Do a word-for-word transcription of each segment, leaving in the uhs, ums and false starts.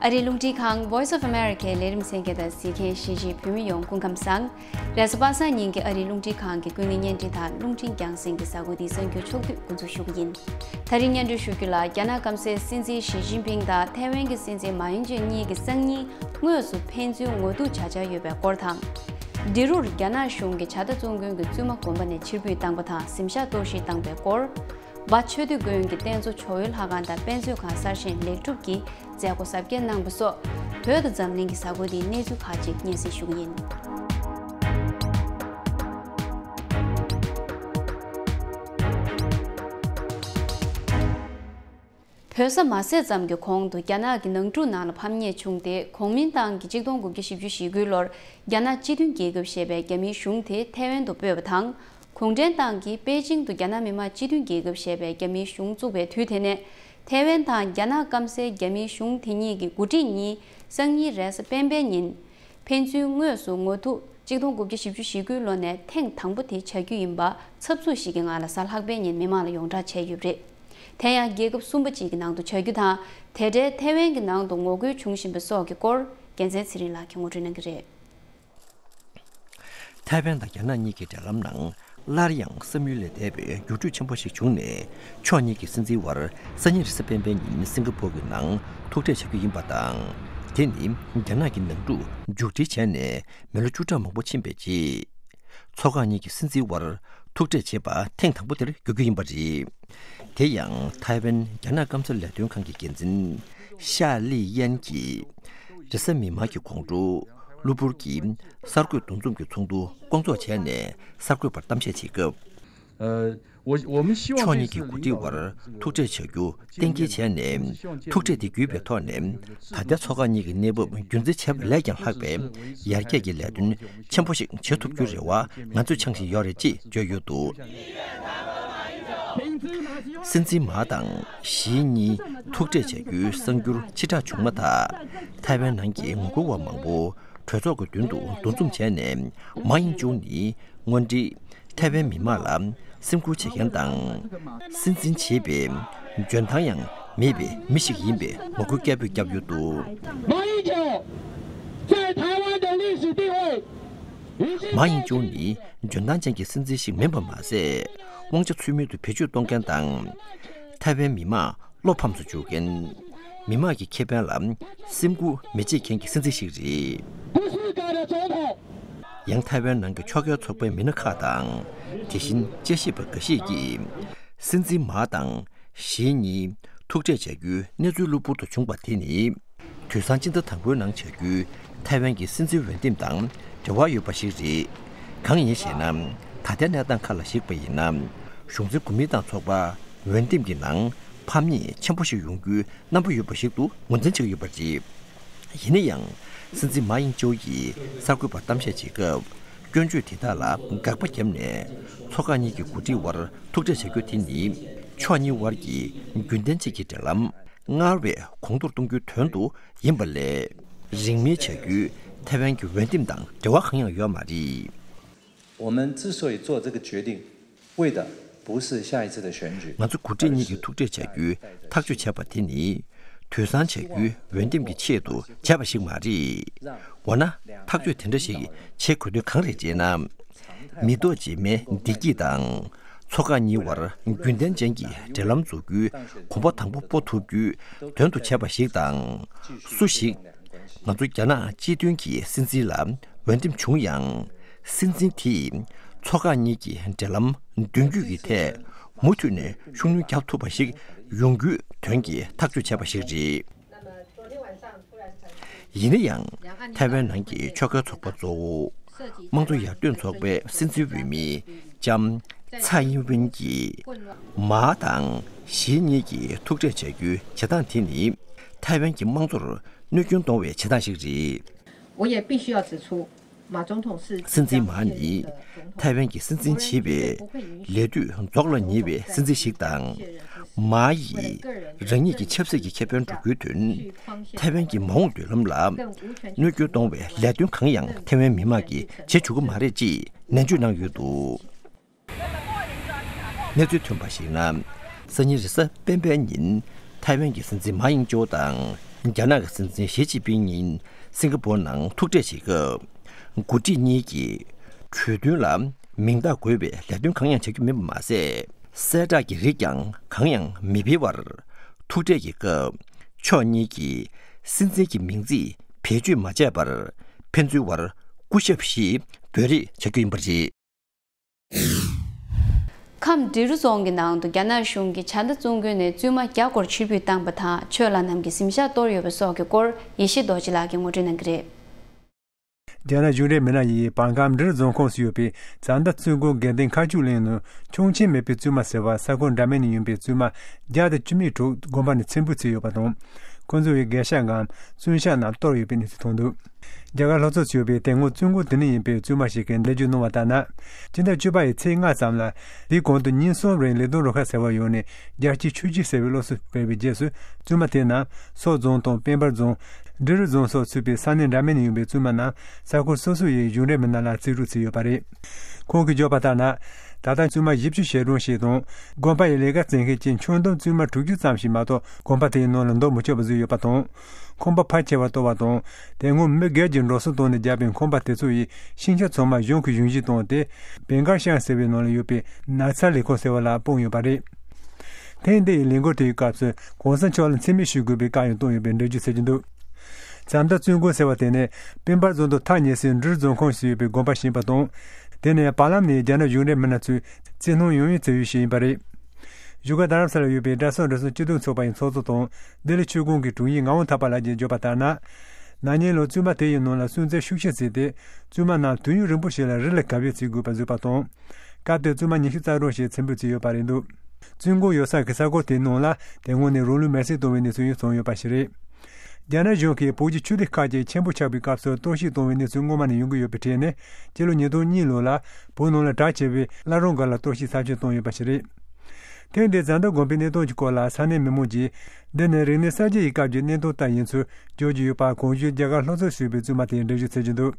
ཨ་རིའི་རླུང་འཕྲིན་ཁང་Voice of America ལས་རིམ་གསན་མཁན་དང་གཟིགས་མཁན་གཞིས་བྱེས་བོད་མི་ཡོངས་སྐུ་ཁམས་བཟང་། རེས་གཟའ་པ་སངས་ཉིན་གྱི་ཨ་རིའི་རླུང་འཕྲིན་ཁང་གི་ཀུན་གླེང་བརྙན་འཕྲིན་དང་རླུང་འཕྲིན་རྒྱང་སྲིང་གི་གཟའ་འཁོར་འདིའི་གསར་འགྱུར་ཕྱོགས་བསྡུས་འགོ་འཛུགས་ཞུ་རྒྱུ་ཡིན། ད་རིང་སྙན་སྒྲོན་ཞུ་རྒྱུ་ལ། རྒྱ་ནག་སྐམ་སའི་སྲིད་འཛིན་ཞི་ཅིན་ཕིང་དང་ཐའེ་ཝན་གྱི་སྲིད་འཛིན་མཱ་ཡིན་ཅེ་གཉིས་ཀྱི་སང་ཉིན་དངོས་སུ་ཕན་ཚུན་ངོ་ཐུག་བྱ་འཆར་ཡོད་པའི་སྐོར་དང་། འདི་རུར་རྒྱ་ནག་གཞུང་གིས་བྱ་དྭ་བཙུན་དགོན་གྱི་བཙུན་མ་དགོན་པ་ནས་ཕྱིར་འབུད་བཏང་པ་དང་གཟིམ་ཤག་གཏོར་བཤིག་བཏང་པའི་སྐོར། འབའ་ཆོས་སྡེ་དགོན་གྱི་རྟེན་གཙོ་ཇོ་བོའི་ལྷ་ཁང་དང་དཔེ་མཛོད་ཁང་གསར་བཞེངས་ལེགས་གྲུབ་ཀྱིས་མཛད་སྒོ་གཟབ་རྒྱས་གནང་པ་སོགས། བོད་དང་འཛམ་གླིང་གི་གཟའ་འཁོར་འདིའི་གནས་ཚུལ་ཁག་ཅིག་སྙན་སེང་ཞུ་གི་ཡིན། བོད་ས་མ་བཟས་ཙམ་གྱི་གོང་དུ་རྒྱ་ནག་གི་ནང་འཁྲུག་ནང་ལ་ཕམ་ཉེས་བྱུང་སྟེ། གོང་མིན་ཏང་གིས་ཆིག་སྟོང་དགུ་བརྒྱ་བཞི་བཅུ་ཞེ་དགུའི་ལོར་རྒྱ་ནག་སྤྱི་མཐུན་རྒྱལ་ཁབ་ཞེས་པའི་རྒྱ་མིའི་གཞུང་དེ་ཐའེ་ཝན་དུ་སྤོས་པ་དང་། གུང་ཁྲན་ཏང་གིས་པེ་ཅིང་དུ་རྒྱ་ནག་མི་དམངས་སྤྱི་མཐུན་རྒྱལ་ཁབ་ཞེས་པའི་རྒྱ་མིའི་གཞུང་བཙུགས་པའི་དུས་དེ་ནས། ཐའེ་ཝན་དང་རྒྱ་ནག་སྐམ་སའི་རྒྱ་མིའི་གཞུང་དེ་གཉིས་ཀྱི་འགོ་ཁྲིད་གཉིས་སང་ཉིན་རེས་གཟའ་སྤེན་པའི་ཉིན། ཕན་ཚུན་དངོས་སུ་ངོ་ཐུག་ཆིག་སྟོང་དགུ་བརྒྱ་བཞི་བཅུ་ཞེ་དགུའི་ལོ་ནས་ཐེངས་དང་པོ་དེ་བྱ་རྒྱུ་ཡིན་པ་ཚབ་ཚུབ་ཞིག་གི་ངང་ལ་གཟའ་ལྷག་པའི་ཉིན་མི་མང་ལ་ཡོངས་བསྒྲགས་བྱས་ཡོད་པ་རེད། དེ་ཡང་རྒྱལ་ཁབ་གསུམ་པ་གཅིག་གི་ནང་དུ་བྱ་རྒྱུ་དང་། དེ་འབྲེལ་ཐའེ་ཝན་གྱི་ནང་དུ་ངོ་རྒོལ་བྱུང་བཞིན་པ་སོགས་ཀྱི་སྐོར་རྒྱལ་མཚན་ཚེ་རིང་ལགས་ཀྱིས་ངོ་སྤྲོད་གནང་གི་རེད། ཐའེ་ཝན་དང་རྒྱ་ནག་གཉིས་ཀྱི་འབྲེལ་ལམ་ནང་སླར་ཡང་བསམ་ཡུལ་ལས་འདས་པའི་འགྱུར་འགྲོས་ཆེན་པོ་ཞིག་བྱུང་ནས། ཕྱོགས་གཉིས་ཀྱི་སྲིད་འཛིན་དབར་སང་ཉིན་རེས་གཟའ་སྤེན་པའི་ཉིན་སིང་ག་ཕོར་གྱི་ནང་ཐུག་འཕྲད་བྱ་རྒྱུ་ཡིན་པ་དང་། དེ་ནི་རྒྱ་ནག་གི་ནང་འཁྲུག་མཇུག་སྒྲིལ་བྱས་ནས་མི་ལོ་བཅུ་ཕྲག་མང་པོ་ཕྱིན་པའི་རྗེས། ཚོགས་ཁག་གཉིས་ཀྱི་སྲིད་འཛིན་དབར་ཐུག་འཕྲད་བྱེད་པ་ཐེངས་དང་པོ་དེར་འགྱུར་རྒྱུ་ཡིན་པ་རེད། དེ་ཡང་ཐའེ་ཝན་རྒྱ་ནག་སྐམ་ས་ལས་དོན་ཁང་གི་འགན་འཛིན་ཤ་ལི་ཡན་གྱིས། རེས་གཟའ་མིག་དམར་གྱི་དགོང་དྲོ་གློ་བུར་གྱི་གསར་འགོད་འདུ་འཛོམས་ཀྱི་ཚོགས་འདུ་སྐོང་ཚོགས་བྱས་ནས་གསར་འགོད་པར་གཏམ་བཤད་བྱེད་སྐབས། 呃，我我们希望 ཕྱོགས་གཉིས་ཀྱི་འགོ་ཁྲིད་དབར་ཐུག་འཕྲད་བྱ་རྒྱུ་གཏན་འཁེལ་བྱས་ནས། ཐུག་འཕྲད་དེ་བརྒྱུད་པའི་ཐོག་ནས་ད་ལྟའི་ཚོགས་ཁག་གཉིས་ཀྱི་གནས་བབ་རྒྱུན་འཛིན་བྱས་པ་ལས་ཀྱང་ལྷག་པའི་ཡར་རྒྱས་ཀྱི་ལས་དོན་ཆེན་པོ་ཞིག་བྱེད་ཐུབ་རྒྱུའི་རེ་བ་ང་ཚོས་འཆང་བཞིན་ཡོད་རེད་ཅེས་བརྗོད་ཡོད་འདུག་སྲིད་འཛིན་མཱ་དང་ཞི་གཉིས་ཐུག་འཕྲད་བྱ་རྒྱུའི་གསར་འགྱུར་ཕྱིར་བསྒྲགས་བྱུང་མ་ཐག་ཐའེ་ཝན་ནང་གི་ངོ་རྒོལ་བ་མང་པོ་གྲོས་ཚོགས་ཀྱི་མདུན་དུ་འདུ་འཛོམས་བྱས་ནས། མཱ་ཡིང་ཅུའུ་ནི་དངོས་འབྲེལ་ཐའེ་ཝན་མི་དམངས་ལ་སེམས་ཁུར་བྱེད་མཁན་དང་། སྲིད་འཛིན་བྱེད་པའི་འཇོན་ཐང་ཡང་མེད་པའི་མི་ཞིག་ཡིན་པའི་ངོ་རྒོལ་སྐད་འབོད་བརྒྱབ་ཡོད་འདུག 马英九在台湾的历史地位已经 མཱ་ཡིང་ཅུའུ་ནི་འཇོན་ཐང་ཅན་གྱི་སྲིད་འཛིན་ཞིག་མིན་པ་མ་ཟད། དབང་ཆ་ཚུལ་མིན་དུ་བེད་སྤྱོད་གཏོང་མཁན་དང་། ཐའེ་ཝན་མི་དམངས་བློ་ཕམ་དུ་འཇུག་མཁན། མི་དམངས་ཀྱི་ཁེ་ཕན་ལ་སེམས་ཁུར་མི་བྱེད་མཁན་གྱི་སྲིད་འཛིན་ཞིག་རེད། 不适格的总统。 ཡང་ཐའེ་ཝན་ནང་གི་ཕྱོགས་འགལ་ཚོགས་པའི་མི་སྣ་ཁག་དང་། དེ་བཞིན་དཔྱད་ཞིབ་པ་འགའ་ཤས་ཀྱིས། སྲིད་འཛིན་མཱ་དང་ཞི་གཉིས་ཐུག་འཕྲད་བྱ་རྒྱུའི་གནས་ཚུལ་གློ་བུར་དུ་བྱུང་བ་དེ་ནི། དུས་སང་སྤྱི་ཟླ་དང་པོའི་ནང་བྱ་རྒྱུའི་ཐའེ་ཝན་གྱི་སྲིད་འཛིན་འོས་འདེམས་དང་འབྲེལ་བ་ཡོད་པ་ཞིག་རེད། གང་ཡིན་ཞེ་ན། ད་ལྟའི་གནས་སྟངས་ཁག་ལ་གཞིགས་པ་ཡིན་ན། གཞུང་འཛིན་གོ་མིན་ཏང་ཚོགས་པ་འོས་འདེམས་ཀྱི་ནང་ཕམ་ཉེས་ཆེན་པོ་ཞིག་ཡོང་རྒྱུའི་རྣམ་པ་ཡོད་པ་ཞིག་ཏུ་ངོས་འཛིན་བྱེད་ཀྱི་ཡོད་པ་རེད། ཡིན་ན་ཡང་། སྲིད་འཛིན་མཱ་ཡིང་ཅོ་ཡིས་གསར་འགོད་པར་གཏམ་བཤད་བྱེད་སྐབས། སྐྱོན་བརྗོད་དེ་དག་ལ་དགག་པ་བརྒྱབ་ནས། ཚོགས་ཁག་གཉིས་ཀྱི་འགོ་ཁྲིད་དབར་ཐུག་འཕྲད་བྱ་རྒྱུ་དེ་ནི། ཕྱོགས་གཉིས་དབར་གྱི་རྒྱུན་ལྡན་གཅིག་གི་འབྲེལ་ལམ་སྔར་བས་གོང་མཐོར་གཏོང་རྒྱུའི་དོན་དུ་ཡིན་པ་ལས། རིང་མིན་བྱ་རྒྱུའི་ཐའེ་ཝན་གྱི་འོས་འདེམས་དང་འབྲེལ་བ་གང་ཡང་ཡོད་མ་རེད། 我们之所以做这个决定，为的不是下一次的选举。 ང་ཚོ་འགོ་ཁྲིད་གཉིས་ཀྱིས་ཐུག་འཕྲད་བྱ་རྒྱུའི་ཐག་གཅོད་བྱས་པ་དེ་ནི། དུས་སང་བྱ་རྒྱུའི་འོས་འདེམས་ཀྱི་ཆེད་དུ་བྱས་པ་ཞིག་མ་རེད། འོ་ན། ཐག་གཅོད་དེ་འདྲ་ཞིག་བྱེད་དགོས་དོན་གང་རེད་ཅེ་ན། མི་ཐོག་རྗེས་མའི་བདེ་སྐྱིད་དང་། ཚོགས་ཁག་གཉིས་དབར་རྒྱུན་ལྡན་ཅན་གྱི་འབྲེལ་ལམ་འཛུགས་རྒྱུའི་གོམ་པ་དང་པོ་སྤོ་ཐུབ་རྒྱུའི་དོན་དུ་བྱས་པ་ཞིག་དང་། སུ་ཞིག་ང་ཚོ་རྒྱ་ནག་སྤྱི་མཐུན་གྱི་སྲིད་འཛིན་ལ་འོས་འདེམས་བྱུང་ཡང་། སྲིད་འཛིན་དེས་ཚོགས་ཁག་གཉིས་ཀྱི་འབྲེལ་ལམ་མདུན་སྐྱོད་ཀྱི་ཐད་མུ་མཐུད་ནས་ཤུགས་སྣོན་བརྒྱབ་ཐུབ་པ་ཞིག་ཡོང་རྒྱུའི་དོན་གྱི་ཐག་གཅོད་བྱས་པ་ཞིག་རེད། ཡིན་ན་ཡང་། ཐའེ་ཝན་ནང་གི་ཕྱོགས་འགལ་ཚོགས་པ་གཙོ་བོ། དམངས་གཙོ་ཡར་ཐོན་ཚོགས་པའི་སྲིད་འཛིན་འོས་མི་ལྕམ་ཚའེ་ཡིན་ཝེན་གྱིས། མཱ་དང་ཞི་གཉིས་ཀྱིས་ཐུག་འཕྲད་བྱ་རྒྱུའི་བྱེད་སྟངས་དེ་ནི། ཐའེ་ཝན་གྱི་དམངས་གཙོར་གནོད་སྐྱོན་གཏོང་བའི་བྱེད་སྟངས་ཤིག་རེད། 我也必须要指出，马总统是 སྲིད་འཛིན་མཱ་ནི་ཐའེ་ཝན་གྱི་སྲིད་འཛིན་བྱེད་པའི་ལས་དུས་རྫོགས་ལ་ཉེ་བའི་སྲིད་འཛིན་ཞིག་དང་། མཱ་ཡིས་རང་ཉིད་ཀྱི་ཆབ་སྲིད་ཀྱི་ཁེ་ཕན་སྒྲུབ་རྒྱུའི་དོན། ཐའེ་ཝན་གྱི་མ་འོངས་མདུན་ལམ་ལ་གནོད་སྐྱོན་གཏོང་བའི་ལས་དོན་གང་ཡང་ཐའེ་ཝན་མི་དམངས་ཀྱིས་བྱེད་ཆོག་གི་མ་རེད་ཅེས་ནན་བརྗོད་གནང་ཡོད་འདུག་གནས་ཚུལ་ཐོན་པར་གཞིགས་ན། སང་ཉིན་རེས་གཟའ་སྤེན་པའི་ཉིན། ཐའེ་ཝན་གྱི་སྲིད་འཛིན་མཱ་ཡིང་ཅོ་དང་ རྒྱ་ནག་གི་སྲིད་འཛིན་ཞི་ཅིན་ཕིང་ཉིན་སིང་ག་པོར་ནང་ཐུག་འཕྲད་བྱེད་སྐབས། འགོ་ཁྲིད་གཉིས་ཀྱིས་གྲོས་མཐུན་ལ་མིང་རྟགས་འགོད་པའི་ལས་དོན་གང་ཡང་བྱ་རྒྱུ་མིན་པ་མ་ཟད། གསལ་བསྒྲགས་ཀྱི་རིགས་ཀྱང་གང་ཡང་མི་སྤེལ་བར། ཐུག་འཕྲད་ཀྱི་སྐབས་ཕྱོགས་གཉིས་ཀྱིས་སྲིད་འཛིན་གྱི་མིང་ཚིག་བེད་སྤྱོད་མ་བྱས་པར། ཕན་ཚུན་བར་སྐུ་ཞབས་ཞེས་འབོད་རེས་བྱ་རྒྱུ་ཡིན་པ་རེད། ཁམས་འབྲི་རུ་རྫོང་གི་ནང་དུ་རྒྱ་ནག་གཞུང་གིས་བྱ་མདའ་བཙོན་ཁང་ནས་བཙུན་མ་བརྒྱ་སྐོར་ཕྱིར་འབུད་བཏང་པ་དང་། ཆོས་ལྷ་རྣམས་ཀྱི་གཟིམ་ཤག་གཏོར་ཡོད་པ་སོགས་ཀྱི་སྐོར་ཡེ་ཤེས་རྡོ་རྗེ་ལགས་ཀྱིས་ངོ་སྤྲོད་གནང་གི་རེད། རྒྱ་ནག་གཞུང་འབྲེལ་མི་སྣ་ཡིས་བར་ཁམས་འབྲི་རུ་རྫོང་ཁོངས་སུ་ཡོད་པའི་བྱ་མདའ་བཙོན་ཁང་དགེ་ལྡན་མཁར་ཆུ་གླིང་ནང་ཁྱོང་ཆེན་མེད་པའི་བཙུན་མ་ཟེར་བ་ས་ཁུལ་འདྲ་མིན་ནས་ཡིན་པའི་བཙུན་མ་བརྒྱ་དང་བཅུ་མེད་དྲུག་དགོན་པ་ནས་ཚེ་འབོད་བྱས་ཡོད་པ་དང་། ཁོ་ཚོ་ཡི་སྒལ་ཤ་འམ་བཙུན་ཤ་རྣམས་གཏོར་ཡོད་པའི་གནས་ཚུལ་ཐོན་འདུག་རྒྱ་གར་ལྷོ་ཕྱོགས་སུ་ཡོད་པའི་དེ་སྔོན་བཙོན་ཁང་དེ་ནས་ཡིན་པའི་བཙུན་མ་ཞིག་གིས་འགྲེལ་བརྗོད་གནང་བ་ལྟར་ན། སྤྱི་ཟླ་བཅུ་པ་ཡི་ཚེས་ལྔ་ཙམ་ལ། དེའི་གོང་དུ་ཉིན་གསུམ་རིང་ལི་ཏུང་རུ་ཁ་ཟེར་བ་ཡོངས་ནས་རྒྱལ་གཅེས་ཆོས་གཅེས་ཟེར་བའི་སློབ་གསོ་སྤེལ་བའི་རྗེས་སུ། བཙུན་མ་དེ་རྣམས་སོག་རྫོང་དང་སྤེན་པ་རྫོང་། འབྲི་རུ་རྫོང་སོགས་ཚུད་པའི་ས་གནས་འདྲ་མིན་ནས་ཡོང་པའི་བཙུན་མ་རྣམས་ས་ཁུལ་སོ་སོ་ཡི་གཞུང་འབྲེལ་མི་སྣ་ལ་རྩིས་སྤྲོད་བྱས་ཡོད་པ་རེད། ཁོང་གིས་བརྗོད་པ་ལྟར་ན། ད་ལྟ་བཙུན་མ་བཞི་བཅུ་ཞེ་གྲངས་ཤིག་དང་། དགོན་པ་ཡི་ལས་ཀ་བྱེད་མཁན་གྱི་ཁྱོན་བསྡོམས་བཙུན་མ་དྲུག་ཅུ་ཙམ་ཞིག་མ་གཏོགས་དགོན་པ་དེའི་ནང་ལ་འདུ་མི་ཆོག་པ་བཟོས་ཡོད་པ་དང་། ཁང་པ་ཕར་ཕྱེ་བར་གཏོར་བ་དང་། དེ་སྔོན་མི་སྒེར་གྱི་འགྲོ་སོང་བཏང་ནས་བརྒྱབ་པའི་ཁང་པ་དེ་ཚོ་ཡི་ཤིང་ཆ་ཚང་མ་གཞུང་གི་གཞུང་བཞེས་བཏང་སྟེ། བེང་གར་ཤང་ཟེར་བའི་ནང་ལ་ཡོད་པའི་ནགས་ཚལ་ལས་ཁུངས་ཟེར་བ་ལ་སྤུངས་ཡོད་པ་རེད། ཐེངས་འདི་ཡི་ལས་འགུལ་དེའི་སྐབས་སུ་གོང་ས་མཆོག་ལ་མཚན་སྨད་ཞུ་དགོས་པའི་བཀའ་ཡང་བཏང་ཡོད་པའི་འགྲེལ་བརྗོད་བྱེད་ཀྱི་འདུག་བྱ་མདའ་བཙོན་ཁང་ཟེར་བ་དེ་ནི་སྤེན་པ་རྫོང་དང་ཐག་ཉེ་སའི་འབྲི་རུ་རྫོང་ཁོངས་སུ་ཡོད་པའི་དགོན་པ་ཞིག་ཡིན་པ་དང་། དེ་ནི་བར་ལམ་ནས་རྒྱ་ནག་གཞུང་འབྲེལ་མི་སྣ་ཚོས་རྩིས་སྣང་ཡང་ཡང་བྱས་ཡུལ་ཞིག་ཡིན་པ་རེད། བཞུགས་སྒར་རྡ་རམ་ས་ལར་ཡོད་པའི་གྲྭ་ཚང་འགྲོ་སོང་སྤྱི་མཐུན་ཚོགས་པ་ཡི་ཚོགས་གཙོ་དང་ལྡི་ལི་ཆོས་ཁང་གི་དྲུང་ཡིག་ངག་དབང་ཐར་པ་ལགས་ཀྱིས་བརྗོད་པ་ལྟར་ན། ན་ནིང་ལོར་བཙུན་མ་དེ་ཡི་ནང་ལ་སུན་གཙེར་ཤུགས་ཆེ་བྱས་ཏེ། བཙུན་མ་རྣམས་དུས་ཡུན་རིང་པོ་ཞིག་ལ་རི་ལ་གབ་ཡིབ་བྱེད་དགོས་པ་བཟོས་པ་དང་། སྐབས་དེར་བཙུན་མ་ཉི་ཤུ་རྩ་གྲངས་ཤིག་ཚེ་འབོད་བྱས་ཡོད་པ་རེད་འདུག་བཙོན་ཁང་ཡོད་ས་ཀྱི་ས་ཁུལ་དེའི་ནང་ལ་དེ་སྔོན་ནས་རང་ལུས་མེར་སྲེག་བཏང་བའི་གནས་ཚུལ་ཡང་བྱུང་ཡོད་པ་ཞིག་རེད། རྒྱ་ནག་གཞུང་གིས་བོད་ཀྱི་ཆོས་སྡེ་ཁག་ཅིག་ཆེན་པོ་ཆགས་པའི་སྐབས་སུ་གཏོར་བཤིག་གཏོང་བའི་གནས་ཚུལ་སྔོན་མ་ནས་ཡོང་གི་ཡོད་པའི་གྲས་ནས། སྤྱི་ལོ་ཉིས་སྟོང་གཉིས་ལོ་ལ་བོད་ནང་ལ་གྲགས་ཆེ་བའི་བླ་བྲང་སྒར་ལ་གཏོར་བཤིག་ཚབས་ཆེན་བཏང་ཡོད་པ་ཞིག་རེད། ཐེངས་འདིའི་བྱ་མདའ་དགོན་པའི་གནས་སྟངས་ཀྱི་སྐོར་ལ་ས་གནས་མི་མང་གིས། འདི་ནི་རིག་གནས་གསར་བརྗེ་ཡི་སྐབས་ཀྱི་གནས་སྟངས་ལྟར་ཡིན་ཚུལ་བརྗོད་ཀྱི་ཡོད་པ། གོང་ཞུས་རྒྱ་གར་ལྷོ་ཕྱོགས་སུ་ཡོད་པའི་བཙུན་མ་དེས་འགྲེལ་བརྗོད་བྱེད་ཀྱི་འདུག་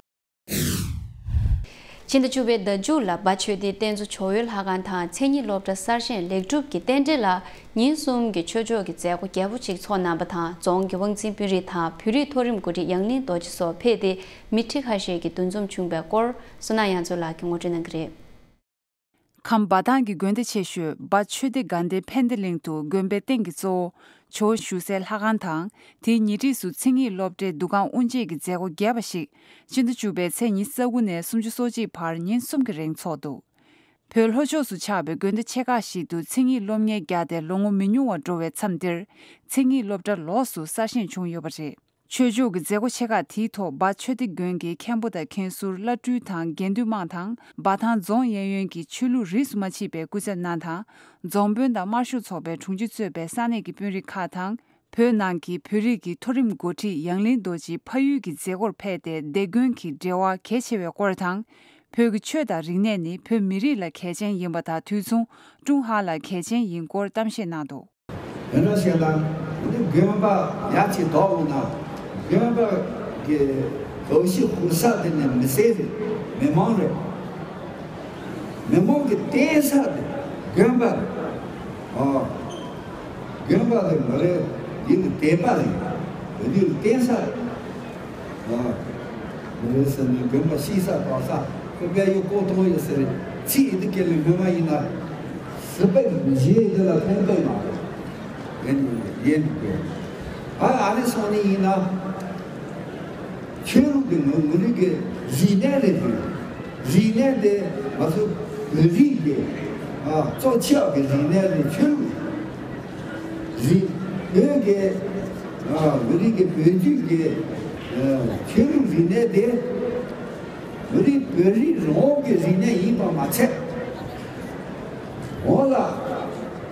ཕྱི་ཟླ་བཅུ་པའི་ཟླ་མཇུག་ལ་འབའ་ཆོས་སྡེའི་རྟེན་གཙོ་ཇོ་བོའི་ལྷ་ཁང་དང་མཚན་ཉིད་སློབ་གྲྭ་གསར་བཞེངས་ལེགས་གྲུབ་ཀྱི་རྟེན་འབྲེལ་ལ་ཉིན་གསུམ་གྱི་ཆོས་ཕྱོགས་ཀྱི་མཛད་སྒོ་རྒྱས་པོ་ཞིག་ཚོགས་གནང་བ་དང་། རྫོང་གི་དབང་འཛིན་དཔོན་རིགས་དང་བོད་རིགས་མཐོ་རིམ་འགོ་ཁྲིད་ཡང་གླིང་རྡོ་རྗེ་སོགས་ཕེབས་ཏེ་མི་ཁྲི་ཁ་ཤས་ཀྱིས་འདུ་འཛོམས་བྱུང་བའི་སྐོར་བསོད་ནམས་དབྱངས་མཚོ་ལགས་ཀྱིས་ངོ་སྤྲོད་གནང་གི་རེད། ཁམས་འབའ་ཐང་གི་དགོན་སྡེ་ཆེ་ཤོས་འབའ་ཆོས་སྡེ་དགའ་ལྡན་ཕན་བདེ་གླིང་དུ་དགོན་པའི་སྟེང་གི་གཙོ་བོ་ཇོ་བོ་བཞུགས་སའི་ལྷ་ཁང་དང་། དེའི་ཉེ་འཁྲིས་སུ་མཚན་ཉིད་སློབ་གྲྭའི་འདུ་ཁང་དབུ་འབྱེད་ཀྱི་མཛད་སྒོ་རྒྱས་པ་ཞིག་ཕྱི་ཟླ་བཅུ་པའི་ཚེས་ཉི་ཤུ་རྩ་དགུ་ནས་སུམ་ཅུ་སོ་གཅིག་བར་ཉིན་གསུམ་གྱི་རིང་འཚོགས་འདུག་བོད་ལྷོ་ཕྱོགས་སུ་ཆགས་པའི་དགོན་སྡེ་ཆེ་ཁག་ཞིག་ཏུ་མཚན་ཉིད་སློབ་གཉེར་བརྒྱབ་སྟེ་ལོ་ངོ་མི་ཉུང་བ་འགྲོ་བའི་མཚམས་འདིར། མཚན་ཉིད་སློབ་གྲྭ་ལོགས་སུ་གསར་བཞེངས་བྱུང་ཡོད་པ་རེད། ཆོས་ཕྱོགས་ཀྱི་མཛད་སྒོ་ཆེ་ཁག་དེའི་ཐོག་འབའ་ཆོས་སྡེ་དགོན་གྱི་མཁན་པོ་དང་མཁན་ཟུར་བླ་སྤྲུལ་དང་དགེ་འདུན་དམངས་དང་། འབའ་ཐང་རྫོང་གཡས་གཡོན་གྱི་ཆོས་ལུགས་རིས་སུ་མ་མཆིས་པའི་སྐུ་ཚབ་རྣམས་དང་། རྫོང་དཔོན་དང་དམར་ཤོག་ཚོགས་པའི་དྲུང་ཆེ་གཙོས་པའི་ས་གནས་ཀྱི་དཔོན་རིགས་ཁག་དང་། བོད་ནང་གི་བོད་རིགས་ཀྱི་མཐོ་རིམ་འགོ་ཁྲིད་ཡང་གླིང་རྡོ་རྗེའི་ཕ་ཡུལ་གྱི་མཛད་སྒོར་ཕེབས་ཏེ། སྡེ་དགོན་གྱི་འབྲེལ་བ་གལ་ཆེ་བའི་སྐོར་དང་། བོད་ཀྱི་ཆོས་དང་རིག་གནས་ནི་བོད་མི་རིགས་ལ་གལ་ཆེན་ཡིན་པ་དང་། དུས་མཚུངས་ཀྲུང་ཧྭ་ལ་གལ་ཆེན་ཡིན་སྐོར་གཏམ་བཤད་གནང་འདུག་དེ་འདྲ་བྱས་ན་དགོན་པ་ཡར་ཅིག་བསྡད་འོང་ན། དགོན་པ་གི་གོ་ཤི་ཧུར་ས་དེ་ནི་མི་སེར་རེད། མི་མང་རེད། མི་མང་གི་བརྟེན་ས་དེ་དགོན་པ་རེད། ཨོ། དགོན་པ་དེ་མི་རེད། འདི་ནི་དད་པ་རེད། འདི་ནི་བརྟེན་ས་རེད། ཨོ། མི་རེད་ཟེར་ནས་དགོན་པ་ཤི་ས་དག་ས་ཁོ་པས་ཡོད་ཀོ་ཐོང་ཡོད་ཟེར། ཚིག་ཡིན་དུ་སྐད་ལས་སྔོན་མ་ཡིན་ན། སྲིད་པའི་རྗེས་འདི་ལ་ཕན་པའི་མ་རེད། ཡིན་ཡིན་དགོས། ཨ་ཨ་ནི་སོང་ནི་ཡིན་ན། ཆོས་ལུགས་ཀྱི་ངོ་ངོ་རིགས་ཀྱི་རིག་གནས་རེད་དེ། རིག་གནས་དེ་ང་ཚོ་བོད་རིགས་ཀྱི་ཨ་གཙོ་ཆེ་བ་གི་རིག་གནས་དེ་ཆོས་ལུགས་རིག། བོད་ཀྱི་ཨ་བོད་རིགས་ཀྱི་བོད་བརྒྱུད་ཀྱི་ཨ་ཆོས་ལུགས་རིག་གནས་དེ། བོད་རིགས་བོད་རིགས་རང་གི་རིག་གནས་ཡིན་པ་མ་ཚད། འོ་ལ་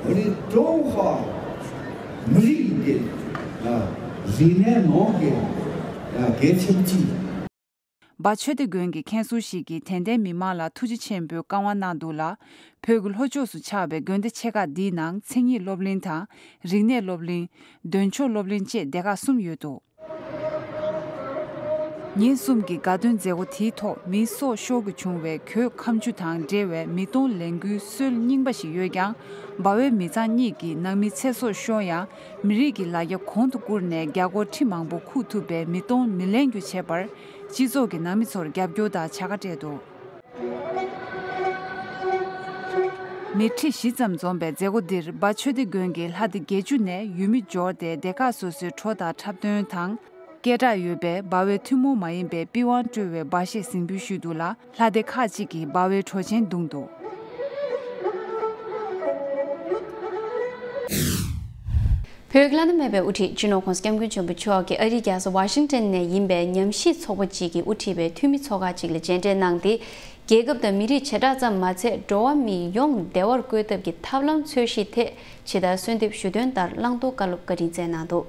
བོད་རིགས་ཀྲུང་ཧྭ་མི་རིགས་ཀྱི་ཨ་རིག་གནས་ནང་གི་ཨ་གལ་ཆེན་གཅིག་འབའ་ཆོས་སྡེ་དགོན་གྱི་མཁན་ཟུར་ཞིག་གིས་དད་ལྡན་མི་མང་ལ་ཐུགས་རྗེ་ཆེན་པོས་བཀའ་དབང་གནང་འདུག་ལ། བོད་ཀྱི་ལྷོ་ཕྱོགས་སུ་ཆགས་པའི་དགོན་སྡེ་ཆེ་ཁག་འདིའི་ནང་མཚན་ཉིད་སློབ་གླིང་དང་། རིག་གནས་སློབ་གླིང་། འདོན་ཆོག་སློབ་གླིང་བཅས་སྡེ་ཁག་གསུམ་ཡོད་འདུག་ཉིན་གསུམ་གྱི་དགའ་སྟོན་མཛད་སྒོ་དེའི་ཐོག་མི་སྲོག་ཤོར་དགོས་བྱུང་བའི་གྱོད་ཁ་མཆུ་དང་འབྲེལ་བའི་མི་སྟོང་ལས་འགུལ་སྲོལ་རྙིང་པ་ཞིག་ཡོད་ཀྱང་། སྦ་ཝེ་མི་ཚང་གཉིས་ཀྱི་ནང་མི་ཚེ་སྲོག་ཤོར་ཡང་། མི་རིགས་ཀྱི་ལ་རྒྱ་གོང་དུ་བཀུར་ནས་རྒྱ་སྒོར་ཁྲི་མང་པོ་ཁུག་ཐུབ་པའི་མི་སྟོང་མི་ལེན་རྒྱུ་བྱེད་པར། སྤྱི་ཚོགས་ཀྱི་ནང་མི་ཚོར་རྒྱབ་སྐྱོར་དང་བྱ་དགའ་སྤྲད་འདུག་མི་ཁྲི་བཞི་ཙམ་འཛོམས་པའི་མཛད་སྒོ་འདིར་སྦ་ཆོས་སྡེ་དགོན་གྱི་ལྷ་སྡེ་བརྒྱད་ཅུ་ནས་ཡུལ་མི་འབྱོར་ཏེ། སྡེ་ཁག་སོ་སོའི་བྲོ་དང་འཁྲབ་སྟོན་དང་། སྐད་གྲགས་ཡོད་པའི་སྦ་ཝེ་ཐུན་མོང་མ་ཡིན་པའི་པི་ཝང་དཀྲོལ་བའི་སྦ་བཞེད་གཟིགས་འབུལ་ཞུས་འདུག་ལ། ལྷ་སྡེ་ཁག་ཅིག་གིས་སྦ་ཝེ་བྲོ་ཆེན་བརྡུངས་འདུག་བོད་ཀྱི་བླ་ན་མེད་པའི་དབུ་ཁྲིད་སྤྱི་ནོར་༸གོང་ས་༸སྐྱབས་མགོན་ཆེན་པོ་མཆོག་གིས་ཨ་རིའི་རྒྱལ་ས་ཝ་ཤིང་ཊོན་ནས་ཡིན་པའི་ཉམས་ཞིབ་ཚོགས་པ་ཅིག་གིས་དབུ་ཁྲིད་པའི་འཐུས་མི་ཚོགས་ཁག་ཅིག་ལ་མཇལ་འཕྲད་གནང་སྟེ། རྒྱལ་ཁབ་དང་མི་རིགས་བྱེ་བྲག་ཙམ་མ་ཚད། འགྲོ་བ་མི་ཡོངས་བདེ་བར་བཀོད་ཐབས་ཀྱི་ཐབས་ལམ་འཚོལ་གཞི་ཐད་ཇི་ལྟར་གསོལ་འདེབས་ཞུ་དོན་ལྟར་བླང་དོར་བཀའ་སློབ་བཀའ་དྲིན་སྩལ་གནང་འདུག་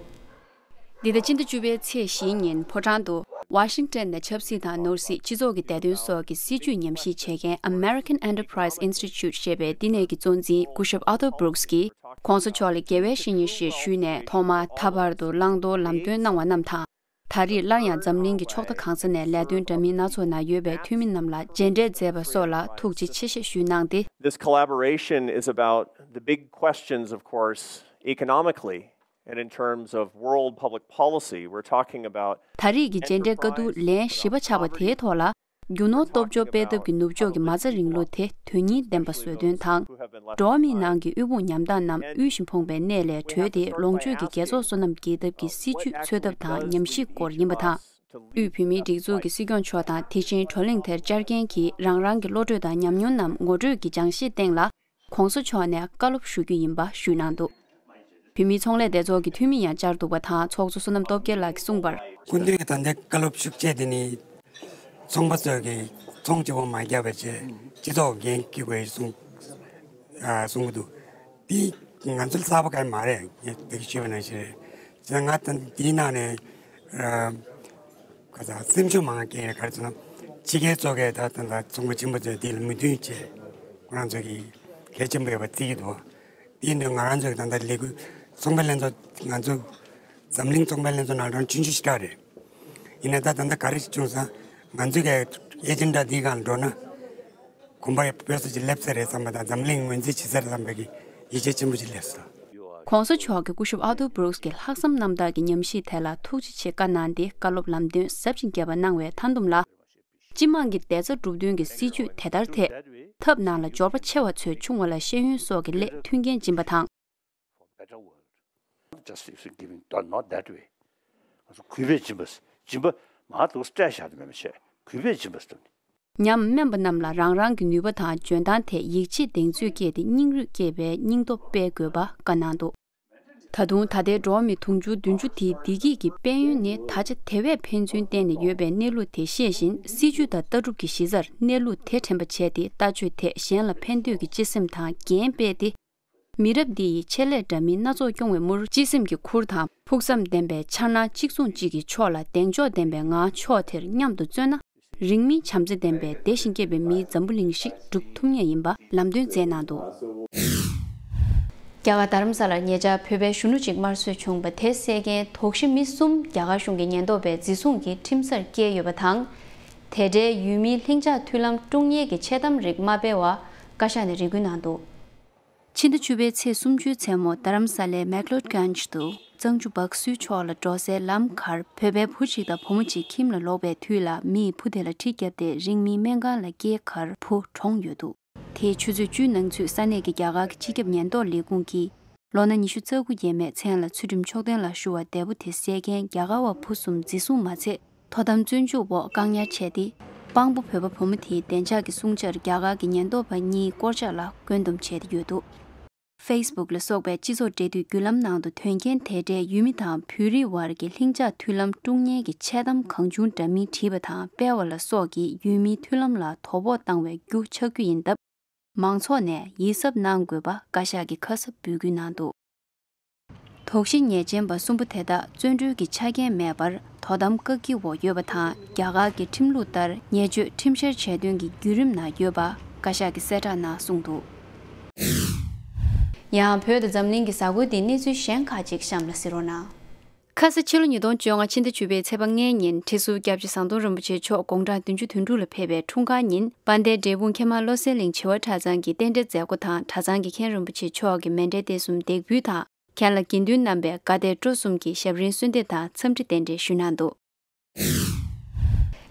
འདི་ཟླ་སྤྱི་ཟླ་བཅུ་པའི་ཚེས་བཞིའི་ཉིན་ཕོ་བྲང་དུ་ཝ་ཤིང་ཊོན་ནས་ཆབ་སྲིད་དང་ནོར་སྲིད། སྤྱི་ཚོགས་ཀྱི་བདེ་དོན་སོགས་ཀྱི་སྲིད་བྱུས་ཉམས་ཞིབ་བྱེད་མཁན་American Enterprise Institute ཞེས་པའི་འདི་ནས་ཀྱི་གཙོ་འཛིན་སྐུ་ཞབས་Arthur Brooks གིས་༸གོང་ས་མཆོག་ལ་དགེ་བའི་བཤེས་གཉེན་ཞེས་ཞུས་ནས། ཐོག་མར་ད་བར་དུ་བླང་དོར་ལམ་སྟོན་གནང་བ་རྣམས་དང་། ད་རེས་སླར་ཡང་འཛམ་གླིང་གི་ཕྱོགས་མཐའ་གང་ས་ནས་ལས་དོན་འདྲ་མིན་སྣ་ཚོགས་ནང་ཡོད་པའི་འཐུས་མི་རྣམས་ལ་མཇལ་འཕྲད་མཛད་པ་སོགས་ལ་ཐུགས་རྗེ་ཆེ་ཞེས་ཞུས་གནང་སྟེ། This collaboration is about the big questions, of course, economically, and in terms of world public policy, we're talking about ད་རེས་ཀྱི་མཇལ་འཕྲད་བཀའ་བསྡུར་ལན་བཞི་པ་ཆགས་པ་དེའི་ཐོག་ལ། རྒྱུ་ནོར་སྟོབས་འབྱོར་སྤེལ་ཐབས་ཀྱི་ནུབ་ཕྱོགས་ཀྱི་མ་རྩ་རིང་ལུགས་དེ་དོན་སྙིང་ལྡན་པ་བཟོ་དོན་དང་། འགྲོ་བ་མིའི་ནང་གི་དབུལ་ཕོངས་ཉམ་ཐག་རྣམས་དབུལ་ཞིང་ཕོངས་པའི་གནས་ལས་གྲོལ་ཏེ། ལོངས་སྤྱོད་ཀྱི་རྒྱལ་ཚོགས་བསོད་ནམས་རྒྱས་ཐབས་ཀྱི་སྲིད་ཇུས་འཚོལ་ཐབས་དང་ཉམས་ཞིབ་སྐོར་ཡིན་པ་དང་། དབུས་བོད་མིའི་སྒྲིག་འཛུགས་ཀྱི་སྲིད་སྐྱོང་མཆོག་དང་། དེ་བཞིན་བགྲོ་གླེང་དེར་བཅར་མཁན་གྱིས་རང་རང་གི་བློ་གྲོས་དང་ཉམས་མྱོང་རྣམས་ངོ་སྤྲོད་ཀྱི་སྦྱང་བཤད་སྟེང་ལ། ༸གོང་ས་མཆོག་ནས་བཀའ་སློབ་ཞུ་རྒྱུ་ཡིན་པ་ཞུས་གནང་འདུག་བོད་མིའི་ཚོང་ལས་སྡེ་ཚོགས་ཀྱི་འཐུས་མི་ཡང་བཅར་འདུག་པ་དང་། ཚོགས་གཙོ་བསོད་ནམས་སྟོབས་རྒྱལ་ལགས་ཀྱིས་གསུངས་པར། སྐུ་མདུན་གྱིས་ད་ལྟའི་བཀའ་སློབ་ཤུགས་ཆེ་དེ་ནི་ཚོང་པ་ཚོས་ཀྱི་ཚོང་སྤྱི་བོ་མ་བརྒྱབ་པའི་ཆེད་སྤྱི་ཚོགས་འགན་འཁྱེར་དགོས་གསུངས། ཨ། གསུང་གི་འདུག་འདི་ང་ཚོ་ལ་གསར་པ་གང་ཡང་མ་རེད། ངས་དེ་ཞུས་པ་ནང་བཞིན་རེད། བྱས་ཙང་ང་ད་འདིའི་ནང་ནས། ཨ། ཁ་སང་སེམས་ཤུགས་མང་སྐྱེས། ག་རེ་ཟེར་ན། ཕྱི་རྒྱལ་ཚོ་གས་ད་ད་ད་ཚོང་པ་ཆེན་པོ་ཚོས་འདི་ལ་མོས་མཐུན་བྱས། ཁོ་རང་ཚོ་གིས་གལ་ཆེན་པོ་ཡོད་པ་བརྩི་གི་འདུག་དེ་ཡིན་དུས་ང་རང་ཚོ་གི་ད་ལྟ་ལས་འགུལ་ཚོང་པའི་ལྷན་ཚོགས། ང་ཚོ་འཛམ་གླིང་ཚོང་པའི་ལྷན་ཚོགས་ནང་གྲངས་ཆུང་ཆུང་ཞིག་རང་རེད། ཡིན་ན་ད་ད་ལྟ་ག་རེ་བྱུང་སོང་། ང་ཚོ་གི་ཨེ་ཇེན་ཌ་འདིའི་སྒང་ལ་འགྲོ་ན། གོམ་པ་བོད་ས་ཅིག་སླེབས་ས་རེད་བསམ་པ་དང་། འཛམ་གླིང་ངོས་འཛིན་བྱེད་ས་རེད་བསམ་པའི་གི་ཡིད་ཆེས་ཆེན་པོ་ཅིག་སླེབས་སོང་། ༸གོང་ས་མཆོག་གིས་སྐུ་ཞབས་ཨར་ཐུར་བྷུ་རུག་སི་གི་ལྷག་བསམ་རྣམ་དག་གི་ཉམས་ཞིབ་དེ་ལ་ཐུགས་རྗེ་ཆེ་བཀའ་གནང་སྟེ། བཀའ་སློབ་ལམ་སྟོན་ཟབ་ཅིང་རྒྱས་པ་གནང་བའི་མཐའ་མཚམས་ལ། སྤྱི་དམངས་ཀྱི་བདེ་རྩ་སྒྲུབ་དོན་གྱི་སྲིད་ཇུས་དེ་ལྟར་ཐད་ཐབས་ནང་ལ་འབྱོར་པ་ཆེ་བ་ཚོས་ཆུང་བ་ལ་ཤེས་ཡོན་སོགས་ཀྱི་སླད་མཐུན་རྐྱེན་སྦྱིན་པ་དང་། Justice is giving, not that way. ང་ཚོ་གུས་པས་སྦྱིན་པ། སྦྱིན་པ་མར་འདུག་སྤྲད་བཞག་དེ་མེད་མ་བྱས། གུས་པས་སྦྱིན་པ་ཟེར་ནས། ཉམས་དམན་པ་རྣམས་ལ་རང་རང་གི་ནུས་པ་དང་འཇོན་ཐང་ཐད་ཡིད་ཆེས་གདེང་ཚོད་བསྐྱེད་དེ། སྙིང་རུས་བསྐྱེད་པའི་སྙིང་སྟོབས་སྤེལ་དགོས་པ་བཀའ་གནང་འདུག་ད་དུང་ད་ལྟའི་འགྲོ་བ་མི་དུང་ཕྱུར་བདུན་ཅུ་དེའི་བདེ་སྐྱིད་ཀྱི་དཔལ་ཡོན་ནི་ད་ཆ་དེ་བས་ཕན་ཚུན་བརྟེན་ནས་ཡོད་པའི་གནས་ལུགས་དེ་ཤེས་བཞིན། སྲིད་ཇུས་དང་ལྟ་གྲུབ་ཀྱི་གཞི་རྩར་གནས་ལུགས་དེ་དྲན་པ་བྱས་ཏེ། ལྟ་སྤྱོད་ཐད་གཞན་ལ་ཕན་འདོད་ཀྱི་སྤྱི་སེམས་དང་འགན་སྤེལ་ཏེ། མི་རབས་འདི་ཡིས་ཆེད་ལས་འདྲ་མིན་སྣ་ཚོགས་སྐྱོང་བའི་མུར། སྤྱི་སེམས་ཀྱི་ཁུར་དང་ཕུགས་བསམ་ལྡན་པའི་འཆར་སྣང་གཅིག་མཚུངས་གཅིག་གི་ཕྱོགས་ལ་གདེང་འཇོག་ལྡན་པའི་ངང་ཕྱོགས་དེར་མཉམ་དུ་བརྩོན་ན། རིང་མིན་བྱམས་བརྩེ་ལྡན་པའི་བདེ་ཞིང་སྐྱིད་པའི་མིའི་འཛམ་བུ་གླིང་ཞིག་སྒྲུབ་ཐུབ་ངེས་ཡིན་པ་ལམ་སྟོན་མཛད་གནང་འདུག་རྒྱ་གར་རྡ་རམ་ས་ལར་ཉེ་ཆར་བོད་པའི་གཞོན་ནུ་གཅིག་དམར་གསོད་བྱུང་བ་དེ་སེལ་མཁན་དོགས་གཞི་མི་གསུམ་རྒྱ་གར་གཞུང་གི་ཉེན་རྟོག་པས་འཛིན་བཟུང་གིས་ཁྲིམས་སར་བསྐྱལ་ཡོད་པ་དང་། དེ་འབྲེལ་ཡུལ་མིའི་ལྷིང་འཇགས་མཐུན་ལམ་དཀྲུག་ཉེས་ཀྱི་འཆལ་གཏམ་རིགས་མ་སྤེལ་བར་བཀའ་ཤག་ནས་རེ་སྐུལ་གནང་འདུག་ཕྱི་ཟླ་བཅུ་པའི་ཚེས་སུམ་ཅུའི་མཚན་མོ་རྡ་རམ་ས་ལའི་མེག་ལོད་གྷན་ཇི་དུ་གཙང་ཆུ་སྦག་སུའི་ཕྱོགས་ལ་འགྲོ་སའི་ལམ་ཁར་བོད་པའི་བུ་གཅིག་དང་བུ་མོ་གཅིག་ཁྱིམ་ལ་ལོག་པའི་དུས་ལ་མིས་བུ་དེ་ལ་གྲི་བརྒྱབ་སྟེ་རིང་མིན་སྨན་ཁང་ལ་བསྐྱལ་ཁར་བུ་གྲོངས་ཡོད་འདུག་དེའི་ཆུ་ཚོད་བཅུའི་ནང་ཚུད་ས་གནས་ཀྱི་རྒྱ་གར་གྱི་སྤྱི་ཁྱབ་ཉེན་རྟོག་ལས་ཁུངས་ཀྱིས་ལོ་ན་ཉི་ཤུ་རྩ་དགུ་ཡས་མས་མཚན་ལ་ཚུལ་ཁྲིམས་མཆོག་ལྡན་ལ་ཞུ་བར་འདས་པོ་དེ་བསད་མཁན་རྒྱ་གར་བ་བུ་གསུམ་འཛིན་བཟུང་མ་ཚད། དོ་དམ་བཙོན་འཇུག་འོག་བཀག་ཉར་བྱས་ཏེ། དཔང་པོ་བོད་པ་བུ་མོ་དེའི་བདེ་འཇགས་ཀྱི་སྲུང་བྱར་རྒྱ་གར་གྱི་ཉེན་རྟོག་པ་གཉིས་སྐོར་ཆག་ལ་བཀོད་འདོམས་བྱས་ཏེ་ཡོད་འདུག་ཕེ་སི་བུག་ལ་སོགས་པའི་སྤྱི་ཚོགས་འབྲེལ་མཐུད་བརྒྱུད་ལམ་ནང་དུ་དོན་རྐྱེན་དེ་འབྲེལ་ཡུལ་མི་དང་བོད་རིགས་བར་གྱི་ལྷིང་འཇགས་མཐུན་ལམ་དཀྲུག་ཉེས་ཀྱི་འཆལ་གཏམ་གང་བྱུང་འདྲ་མིན་བྲིས་པ་དང་སྤེལ་བ་ལ་སོགས་ཀྱིས་ཡུལ་མིའི་མཐུན་ལམ་ལ་དོ་ཕོག་བཏང་བའི་རྒྱུ་ཆགས་རྒྱུ་ཡིན་སྟབས། མང་ཚོགས་ནས་ཡིད་གཟབ་གནང་དགོས་པ་བཀའ་ཤག་གིས་ཁ་གསབ་འབོད་སྐུལ་གནང་འདུག་དོགས་གཞི་ངེས་ཅན་པ་གསུམ་པོ་དེ་དག་བཙོན་གྲོལ་གྱི་ཆ་རྐྱེན་མེད་པར་དོ་དམ་བཀག་སྐྱིལ་འོག་ཡོད་པ་དང་། རྒྱ་གར་གྱི་ཁྲིམས་ལུགས་ལྟར་ཉེས་སྤྱོད་ཁྲིམས་བཤེར་བྱས་དོན་གྱི་བརྒྱུད་རིམ་ནང་ཡོད་པ་བཀའ་ཤག་གིས་གསལ་བསྒྲགས་ནང་གསུངས་འདུག་ཡང་བོད་དང་འཛམ་གླིང་གི་གཟའ་འཁོར་འདིའི་གནས་ཚུལ་གཞན་ཁག་ཅིག་གཤམ་ལ་གཟིགས་རོགས་གནང་། ཁ་ས་ཕྱི་ལོ་ཉིས་སྟོང་བཅོ་ལྔ་ཕྱི་ཟླ་བཅུ་པའི་ཚེས་པ་ལྔའི་ཉིན་ཁྲི་ཟུར་སྐྱབས་རྗེ་ཟམ་གདོང་རིན་པོ་ཆེ་མཆོག་དགུང་གྲངས་བདུན་ཅུ་དོན་དྲུག་ལ་ཕེབས་པའི་འཁྲུངས་སྐར་ཉིན་དཔལ་ལྡན་འབྲས་སྤུངས་མཁྱེན་མ་བློ་གསལ་གླིང་བྱེས་པ་གྲྭ་ཚང་གི་རྟེན་འབྲེལ་མཛད་སྒོ་དང་གྲྭ་ཚང་གི་མཁན་རིན་པོ་ཆེ་མཆོག་གི་མཎྜལ་རྟེན་གསུམ་འདེགས་འབུལ་དང་། མཁན་བླ་དགེ་འདུན་རྣམ་པས་དགའ་དད་སྤྲོ་གསུམ་གྱིས་ཞབས་རིམ་གསོལ་འདེབས་དང་འཚམས་འདྲི་རྟེན་འབྲེལ་ཞུས་གནང་འདུག་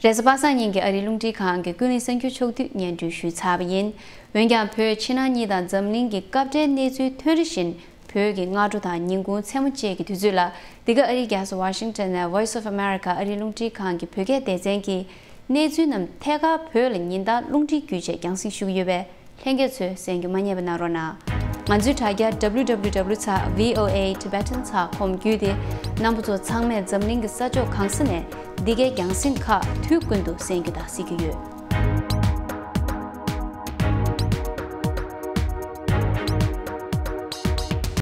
རེས་གཟའ་པ་སངས་ཉིན་གྱི་ཨ་རིའི་རླུང་འཕྲིན་ཁང་གི་ཀུན་གླེང་གསར་འགྱུར་ཕྱོགས་བསྡུས་སྙན་སྒྲོན་ཞུས་ཚར་བ་ཡིན། འོན་ཀྱང་བོད་ཕྱི་ནང་གཉིས་དང་འཛམ་གླིང་གི་སྐབས་འབྲེལ་གནས་ཚུལ་ཐོན་རེ་བཞིན་བོད་ཀྱི་སྔ་དྲོ་དང་ཉིན་གུང་མཚན་མོ་བཅས་ཀྱི་དུས་ཚོད་ལ་འདི་ག་ཨ་རིའི་རྒྱལ་ས་ཝ་ཤིང་ཊོན་ནས་Voice of America ཨ་རིའི་རླུང་འཕྲིན་ཁང་གི་བོད་སྐད་སྡེ་ཚན་གྱིས་གནས་ཚུལ་རྣམས་ཐད་ཀར་བོད་ལ་ཉིན་ལྟར་རླུང་འཕྲིན་བརྒྱུད་བཅས་རྒྱང་སྲིང་ཞུ་གི་ཡོད་པས། ལྷན་རྒྱས་ཚོས་གསན་རྒྱུ་མ་བསྙེལ་བ་གནང་རོགས་གནང་། ང་ཚོའི་དྲ་རྒྱ་W W W ཚེག་V O A Tibetan ཚེག་com བརྒྱུད་དེ། རྣམ་པ་ཚོ་ཚང་མས་འཛམ་གླིང་གི་ས་ཕྱོགས་གང་ས་ནས་འདི་གའི་རྒྱང་སྲིང་ཁག་དུས་ཀུན་ཏུ་གསན་རྒྱུ་དང་གཟིགས་རྒྱུ་ཡོད།